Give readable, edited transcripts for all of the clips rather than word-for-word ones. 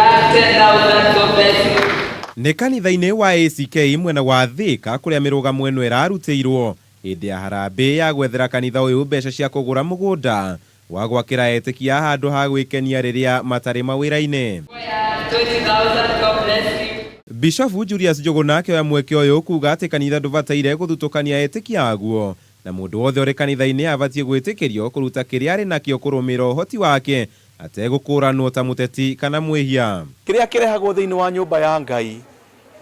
Black 10,000, God bless you. Nĩ kanitha-inĩ wa ACK mwena wa Thika kũrĩa mĩrũgamo ĩno ĩrarutĩirwo hĩndĩ ya harambĩ ya gwethera kanitha ũyũ mbeca cia kũgũra mũgũnda wa gwakĩra etĩkia handũ ha gwĩkenia rĩrĩa matarĩ mawĩra-inĩ. Choir 20,000, God bless you. Bishofu Julius Njũgũna akĩoya mweke ũyũ kuga atĩ kanitha ndũbataire gũthutũkania etĩkia aguo na mũndũ wothe ũrĩ kanitha-inĩ abatiĩ gwĩtĩkĩrio kũruta kĩrĩa arĩ nakĩo kũrũmĩrĩra ũhoti wake ategũkũranwo ta mũteti kana mwĩhia. Kĩrĩa kĩrehagwo thĩinĩ wa nyũmba ya Ngai,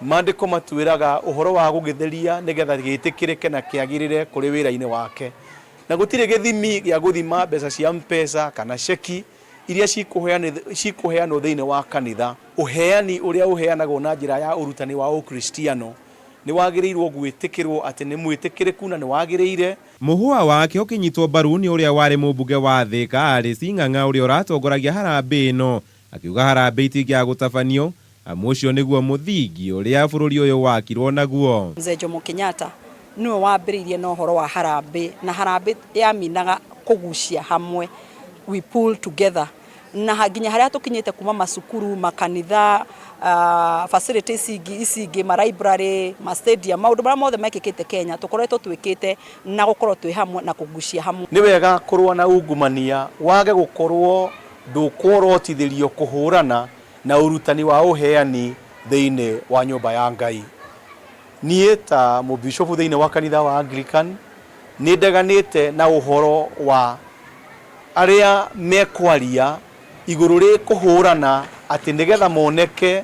maandĩko matwĩraga ũhoro wa gũgĩtheria nĩgetha gĩtĩkĩrĩke na kĩagĩrĩre kũrĩ wĩra-inĩ wake. Na gũtirĩ gĩthimi gĩa gũthima mbeca cia Mpesa kana ceki iria cikũheanwo thĩinĩ wa kanitha. Ũheani ũrĩa ũheanagwo na njĩra ya ũrutani wa Ũkristiano nĩ wagĩrĩirwo gwĩtĩkĩrwo atĩ nĩ mwĩtĩkĩrĩku na nĩ wagĩrĩire. Mũhũa wake ũkĩnyitwo mbaru nĩ ũrĩa warĩ mũmbunge wa Thika Alice Ng'ang'a ũrĩa ũratongoragia harambĩ ĩno, akiuga harambĩ itingĩaga gũtabanio amu ũcio nĩguo mũthingi ũrĩa bũrũri ũyũ wakirwo naguo. Mzee Jomo Kenyatta nĩwe wambĩrĩirie na ũhoro wa harambĩ, na harambĩ yaminaga kũgucia hamwe, we pull together, na nginya harĩa tũkinyĩte kuma macukuru, makanitha, facilities ici ingĩ, ma library, ma stadium, maũndũ marĩa mothe mekĩkĩte Kenya tũkoretwo twĩkĩte na gũkorwo twĩ hamwe na kũgucia hamwe. Nĩ wega kũrũa na ungumania wage gũkorwo ndũkworotithĩrio kũhũrana na ũrutani wa ũheani thĩinĩ wa nyũmba ya Ngai. Niĩ ta mũbishofu thĩinĩ wa kanitha wa Anglican nĩ ndeganĩte na ũhoro wa arĩa mekwaria igũrũ rĩ kũhũrana atĩ nĩgetha moneke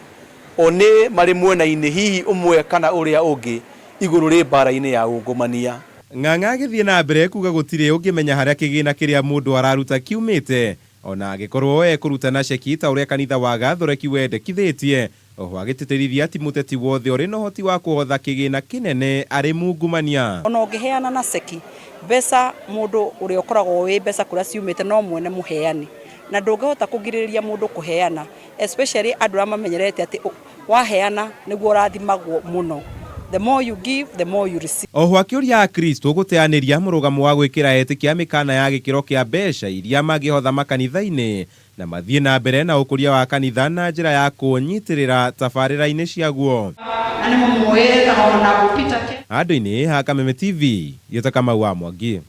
o nĩ marĩ mwena-inĩ hihi ũmwe kana ũrĩa ũngĩ igũrũ rĩ mbara-inĩ ya ungumania. Ng'ang'a agĩthiĩ na mbere kuga gũtirĩ ũngĩmenya harĩa kĩgĩna kĩrĩa mũndũ araruta kiumĩte ona angĩkorwo ekũruta na ceki ta ũrĩa kanitha wa Gathoreki wendekithĩtie. Oho agĩtĩtĩrithia ti mũteti wothe ũrĩ na ũhoti wa kũhotha kĩgĩna kĩnene arĩ mungumania. Ona ũngĩheana na ceki mbeca, mũndũ ũrĩa ũkoragwo wĩ mbeca kũrĩa ciumĩte no mwene mũheani, na ndũngĩhota kũgirĩrĩria mũndũ kũheana, especially andũ arĩa mamenyerete atĩ waheana nĩguo ũrathimagwo mũno. The more you give, the more you receive. Oho akĩũria Akristo gũteanĩria mũrũgamo wa gwĩkĩra etĩkia mĩkana ya gĩkĩro kĩa mbeca iria mangĩhotha makanitha-inĩ na mathiĩ na mbere na ũkũria wa kanitha na njĩra ya kũnyitĩrĩra tabarĩra-inĩ ciaguo. Na nĩ mũmũĩ etagwo Honorable Peter K. Handũ-inĩ ha Kameme TV, Gĩta Kamau wa Mwangi.